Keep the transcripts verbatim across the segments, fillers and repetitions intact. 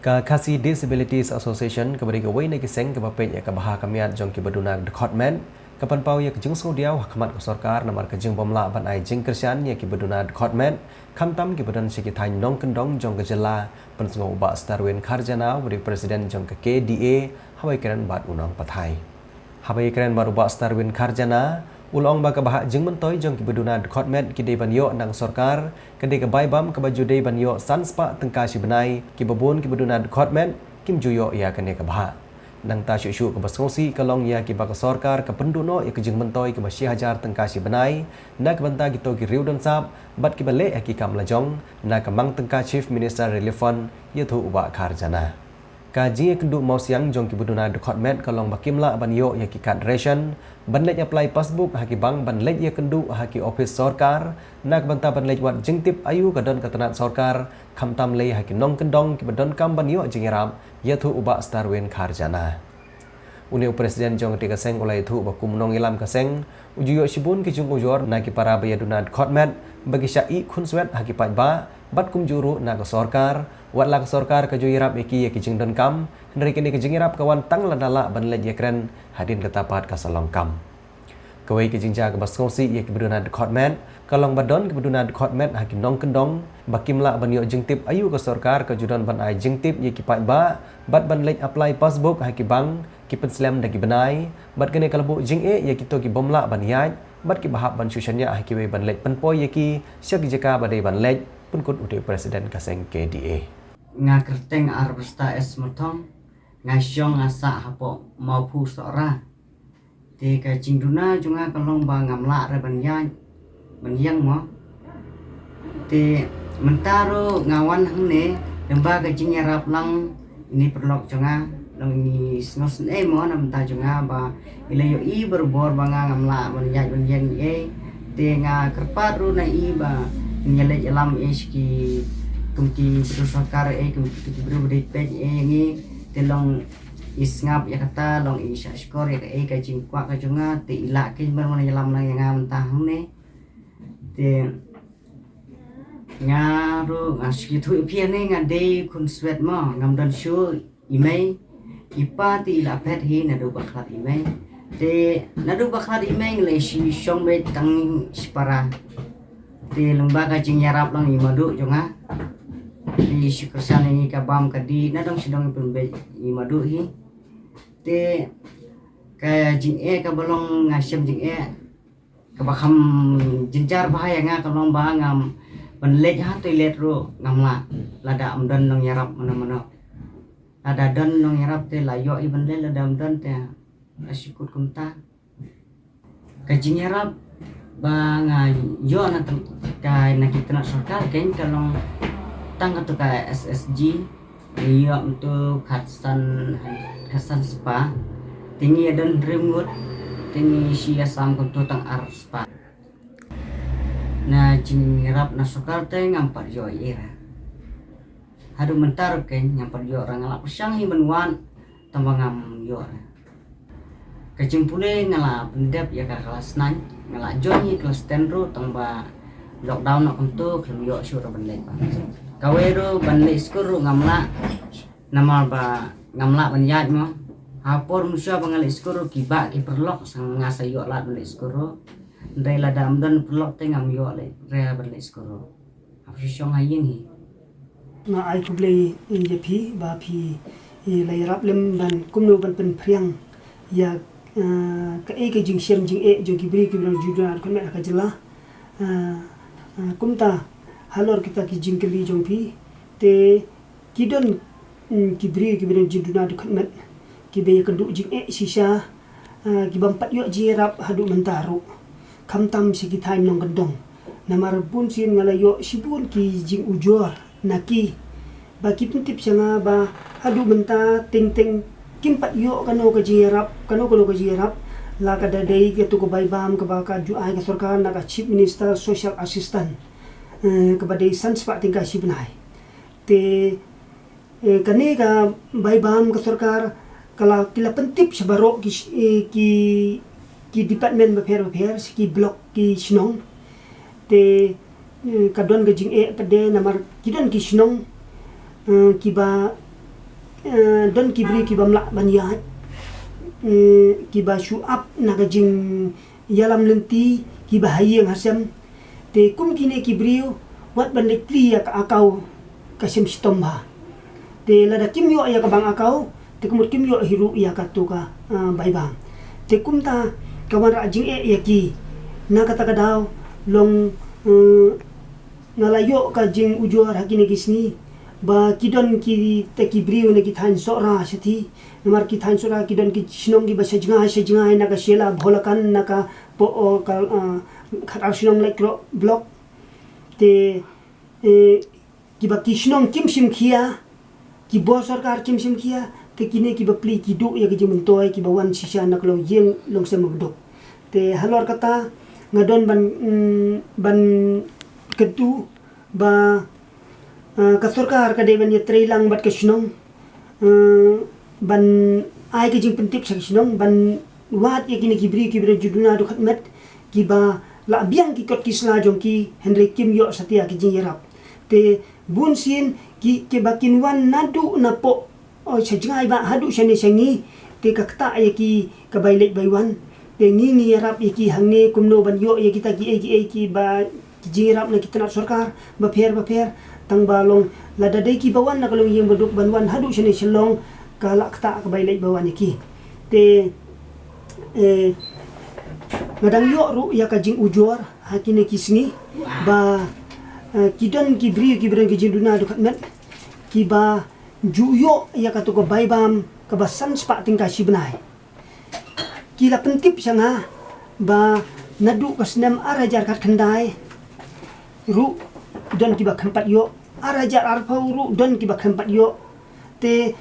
Ka Khasi Disabilities Association, kaba dei kawei na ki seng kaba peit ïa ka bha ka miat jong kiba duna dkhot met, ka pynpaw ïa ka jingsngewdiaw ha khmat ka sorkar namar ka jingbymlah ban ai jingkyrshan ïa kiba duna dkhot met, khamtam kiba don sha ki thaiñ nongkyndong jong ka jylla, pynsngew u Bah Starwin Kharjana, uba dei u President jong ka K D A, haba ïakren bad u nongpathai. Haba ïakren bad u Bah Starwin Kharjana, u la ong ba ka bhah jingmyntoi jong kiba duna dkhot met ki dei ban ïoh na ka sorkar, ka dei ka bai bam kaba ju dei ban ïoh san spah tyngka shi bnai, kiba bun kiba duna dkhot met kim ju ïoh ïa kane ka bhah. Nangta shuh shuh kaba sngewsih ka long ïa kiba ka sorkar ka pynduh noh ïa ka jingmyntoi kaba shi hajar tyngka shi bnai na ka bynta kito ki riew don sap bad kiba leh ïa ki kam lajong na ka mang tyngka Chief Minister Relief Fund, ïathuh u Bah Kharjana. Ka jingïakynduh mawsiang jong kiba duna dkhot met ka long ba kim lah ban ïoh ïa ki card ration, ban leit apply passbook ha ki bank, ban leit ïakynduh ha ki ophis sorkar na ka bynta ban leit wad jingtip aïu ka don ka tnat sorkar, khamtam lei ha ki nongkyndong kiba donkam ban ïoh jingïarap, ïathuh u Bah Starwin Kharjana. Une u President jong kata ka seng u la ïathuh ba kum u nongïalam ka seng, u ju ïoh shibun ki jingujor na ki para ba ïaduna dkhot met ba ki shah ïeh khunswet ha ki paidbah, bad kumjuh ruh na ka sorkar, wat la ka sorkar ka ju ïarap ïa ki ïa ki jingdonkam, hynrei kane ka jingïarap ka wan tang lada lah ban leit ïakren hadien kata pat ka sa long kam. Kawei ka jingjia kaba sngewsih ïa kiba duna dkhot met ka long ba don kiba duna dkhot met ha ki nongkyndong ba kim lah ban ïoh jingtip aïu ka sorkar ka ju don ban ai jingtip ïa ki paidbah bad ban leit apply passbook ha ki bank, ki pynslem da ki bnai, bad kane ka la buh jingeh ïa kito ki bym lah ban ïaid bad kiba hap ban shu shaniah ha kiwei ban leit pynpoi ïa ki sha ki jaka ba dei ban leit, pynkut u dei u President ka seng K D A. Nga kyrteng Arbesta S Mathong, nga shong nga sah hapoh Mawphu Sohra. Te ka jingduna jong nga ka long ba ngam lah re ban ïaid ban ïeng mo. Te mynta ruh nga wan hangne, lyngba ka jingïarap lang ine i paralok jong nga, long ine i sngewsynei mo na bynta jong nga ba i la ïohi barabor ba nga ngam lah ban ïaid ban ïeng ei. Te nga kyrpad ruh na i ba ngin ïaleit ïalam ei sha ki, kum ki briew sorkar ei, kum ki briew ba dei peit ei ïa ngi. Te long i sngap ïa kata, long i shahshkor ïa kaei ka jingkwah ka jong nga, te i lah keiñ ban wan ïalam lang ïa nga mynta hangne. Te nga ruh nga shu ïathuh ïa phi ne, nga dei khunswet mo, ngam don shuh i mei i pa, te i la phet hi naduh ba khlad i mei. Te naduh ba khlad i mei nga la shu shong beit tang shipara. Te lyngba ka jingïarap lang i madu jong nga, te shu kyrshan ïa ngi ka bam ka dih, na dong shu dong i pynbeit i madu hi. Te ka jingeh kaba long nga shem jingeh kaba kham jynjar bha ïa nga ka long ba ngam, ban leit ha toilet ruh ngam lah lada ym don nongïarap mano mano. Lada don nongïarap te la ïoh i ban leit, lada ym don te la shu kut kumta. Ka jingïarap ba nga ïoh na tang ka na ki tnat sorkar keiñ ka long tang katu ka S S G, ngi ïoh mynta khatsan, khatsan spah. Te ngi ïa don hynriew ngut, te ngi shu ïa sam kumta tang ar spah. Na jingïarap na sorkar te ngam pat ïoh ei ei re. Haduh mynta ruh keiñ ngam pat ïoh re, nga la pyrshang hi ban wad tang ba ngam ïoh re. Ka jingpule nga la pyndep ïa ka klas nine, nga la join ïa klas ten ruh tang ba lockdown noh kumta khlem ïoh shuh ruh ban leit ba. Kawei ruh ban leit skul ruh ngam lah, namar ba ngam lah ban ïaid mo. Ha por mynshuwa ba nga leit skul ruh ki bah ki paralok sa nga sa ïoh lad ban leit skul ruh. Hynrei lada ym don paralok te ngam ïoh leit re ban leit skul ruh. Hap shu shong ha ïing hi. Nga ai khublei ïa phi ba phi, eh, la ïarap lem ban kumno ban pynphriang ïa, eh, kaei ka jingshem jingeh jong ki briew kiba duna dkhot met ha ka jylla. Eh, eh, kumta halor kita ki jingkylli jong phi, te ki don, mm, ki briew kiba don jingduna dkhot met kiba ïakynduh jingeh shisha, ah, ki bym pat ïoh jingïarap haduh mynta ruh, khamtam sha ki thaiñ nongkyndong. Namar bun sien nga la ïoh shibun ki jingujor na ki ba ki pyntip sha nga ba haduh mynta teng teng kim pat ïoh kano ka jingïarap, kano kano ka jingïarap, la ka da dei katu ka bai bam kaba ka ju ai ka sorkar na ka Chief Minister Social Assistance, eh, kaba dei san spah tyngka shi bnai. Te, eh, kane ka bai bam ka sorkar ka la, ki la pyntip sha baroh ki sh-, eh, ki, ki department bapher bapher, sha ki block, ki shnong. Te, eh, ka don ka jingeh pat de namar ki don ki shnong, eh, kiba Eh, don ki briew ki bym lah ban ïaid, eh, ki ba shu ap na ka jingïalam lynti, ki ba ha ïing ha sem. Te kum kine ki briew, wat ban leit plie ïa ka account ka sem shitom bha. Te lada kim ïoh ïa ka bank account, te ka mut kim ïoh hi ruh ïa katu ka, eh, bai bam. Te kumta ka wanrah jingeh ïa ki. Na kata ka daw long, eh, nga la ïoh ka jingujor ha kine ki sngi ba ki don kita ki briew na ki thaiñ Sohra shathie. Namar ki thaiñ Sohra ki don ki shnong ki ba sha jngai sha jngai na ka Shella Bholakan na ka po, o, ka, ah, khatar shnong Laitkroh block. Te, eh, ki ba ki shnong kim shim khia, ki bor sorkar kim shim khia, te kine ki ba plie ki duh ïa ka jingmyntoi ki ba wan shisha na ka long ïing long sem ba duk. Te halor kata nga don ban, mm, ban kyntu ba, ah, ka sorkar ka dei ban ïatrei lang bad ka shnong, ah, ban ai ka jingpyntip sha ka shnong, ban wad ïa kine ki briew ki ba don jingduna dukhatmet, ki ba la biang ki kot ki sla jong ki, hynrei kim ïoh satia ki jingïarap. Te bun sien ki, ki ba kin wan naduh na po, o, sha jngai ba haduh shane sha ngi, te ka ktah ïa ki ka bai leit bai wan. Te ngi ngi ïarap ïa ki hangne kumno ban ïoh ïa kita ki ei ki ei ki ba ki jingïarap na ki tnat sorkar bapher bapher. Tang ba long lada dei ki ba wan na ka long ïing ba duk ban wan haduh shane sha long, ka la ktah ka bai leit bai wan ïa ki. Te, eh, nga dang ïoh ruh ïa ka jingujor ha kine ki sngi ba, eh, ki don ki briew ki ba don ki jingduna dukhatmet, ki ba ju ïoh ïa katu ka bai bam ka ba san spah tyngka shi bnai. Ki la pyntip sha nga ba naduh ka snem ar hajar khatkhyndai ruh don ki ba khlem pat ïoh, ar hajar arphew ruh don ki ba khlem pat ïoh. Te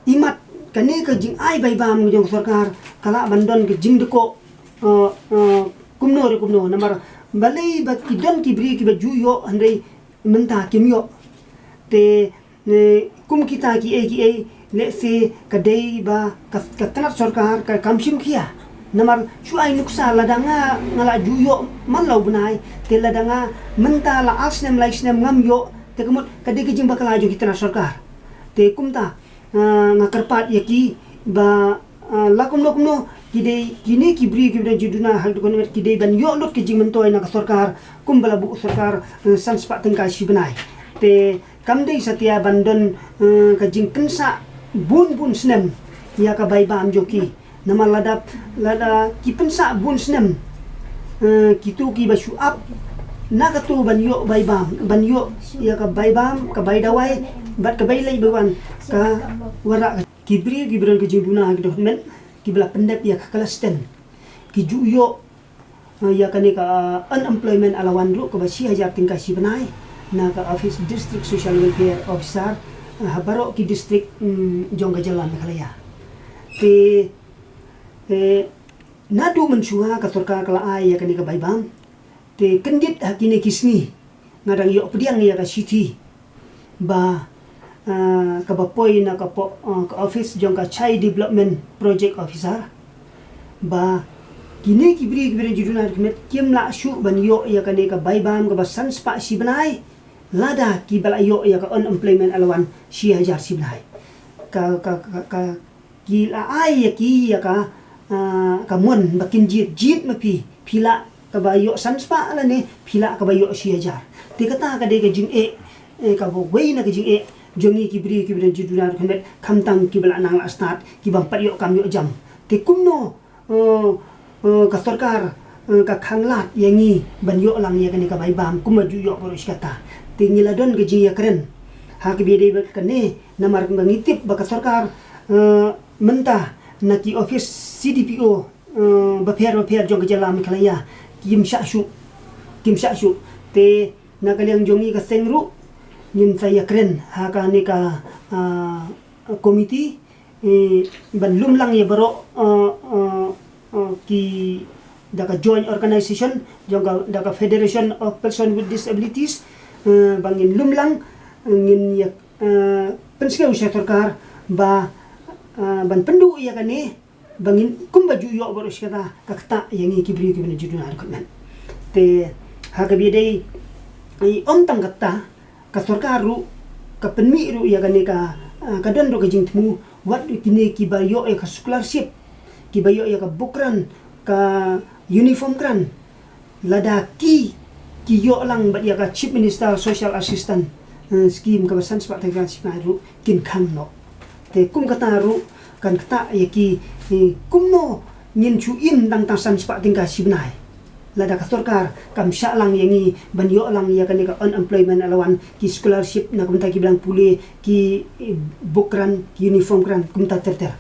imat kane ka jingai bai bam jong sorkar ka lah ban don ka jingdkoh, eh, eh, kumno re kumno, namar balei ba ki don ki briew ki ba ju ïoh hynrei mynta kim ïoh. Te, ne, kum kita ki ei ki ei, let's say, ka dei ba ka, ka tnat sorkar ka kam shim khia. Namar shu ai nuksa lada nga, nga la ju ïoh man la u bnai, te lada nga mynta la ar snem lai snem ngam ïoh, te ka mut ka dei ka jingbakla jong ki tnat sorkar. Te kumta, ah, nga kyrpad ïa ki ba, ah, la kumno kumno ki dei, kine ki briew ki ba don jingduna ha ka dohnud met ki dei ban ïoh lut ki jingmyntoi na ka sorkar, kum ba la buh sorkar, eh, san spah tyngka shi bnai. Te kam dei satia ban don, eh, ka jingpynsah bun bun snem ïa ka bai bam jong ki. Namar lada, lada ki pynsah bun snem, eh, kitu ki ba shu ap na katu ban ïoh bai bam, ban ïoh ïa ka bai bam, ka bai dawai bad ka bai leit bai wan, ka wanrah. Ki briew ki ba don ka jingduna ha ka dohnud met ki ba la pyndep ïa ka klas ten ki ju ïoh, eh, ïa kane ka, eh, unemployment allowance ruh ka ba shi hajar tyngka shi bnai na ka office District Social Welfare Officer, eh, ha baroh ki district, mm, jong ka jylla Meghalaya. Te, eh, naduh mynshuwa ka sorkar ka la ai ïa kane ka bai bam. Te kyndit ha kine ki sngi nga dang ïoh pdiang ïa ka shithi ba, ah, ka ba poi na ka po-, ah, ka office jong ka Child Development Project Officer ba kine ki briew ki ba don jingduna dukhatmet kim lah shuh ban ïoh ïa kane ka bai bam ka ba san spah shi bnai, lada ki ba la ïoh ïa ka unemployment allowance shi hajar shi bnai. Ka, ka, ka, ka, ki la ai ïa ki ïa ka, ah, ka mon ba kin jied, jied ma phi, phi lah ka ba ïoh san spah lane phi lah ka ba ïoh shi hajar. Te kata ka dei ka jingeh, eh, ka ba wei na ka jingeh jong ngi ki briew ki ba don jingduna dukhatmet, khamtam ki ba la nang la stad, ki bym pat ïoh kam ïoh jam. Te kumno, eh, eh, ka sorkar, eh, ka khanglad ïa ngi ban ïoh lang ïa kane ka bai bam kum ba ju ïoh baroh shi katta. Te ngi la don ka jingïakren ha kaba ïadei bad kane, namar ba ngi tip ba ka sorkar, eh, mynta na ki office C D P O, eh, bapher bapher jong ka jylla Meghalaya kim shah shuh, kim shah shuh. Te na ka liang jong ngi ka seng ruh ngin sa ïakren ha kane ka, ah, komiti, eh, ban lum lang ïa baroh, eh, eh, eh, ki da ka joint organization jong ka, da ka Federation of Person with Disabilities, eh, ba ngin lum lang, eh, ngin ïa, eh, pynsngew sha sorkar ba, eh, ban pynduh ïa kane ba ngin kumba ju ïoh baroh shi katta ka ktah ïa ngi ki briew ki ba don jingduna dukhatmet. Te ha kaba ïadei, i, ym tang katta, ka sorkar ruh ka pynmih ruh ïa kane ka, Ah, ka don ruh ka jingthmu, wat kine kiba ïoh ïa ka scholarship, kiba ïoh ïa ka book grant, ka uniform grant, lada ki, ki ïoh lang bad ïa ka Chief Minister Social Assistance, eh, Scheme kaba san spah tyngka shi bnai ruh kin khang noh. Te kum kata ruh kan ktah ïa ki, eh, kumno ngin shu im tang tang san spah tyngka shi bnai. Lada ka sorkar kam shah lang ïa ngi ban ïoh lang ïa kane ka unemployment allowance, ki scholarship na ka bynta kiba dang pule, ki, eh, book grant, ki uniform grant, kumta ter ter.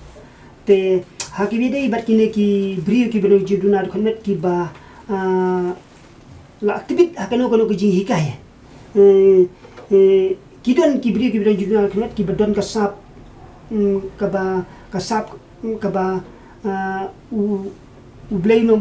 Te ha kiba ïadei bad kine ki briew kiba don jingduna dkhot met kiba, ah, la tbit ha kano kano ka jinghikai. Eh, eh, ki don ki briew kiba don jingduna dkhot met kiba don ka sap, mm, kaba, ka sap, mm, kaba, ah, u, U Blei u nong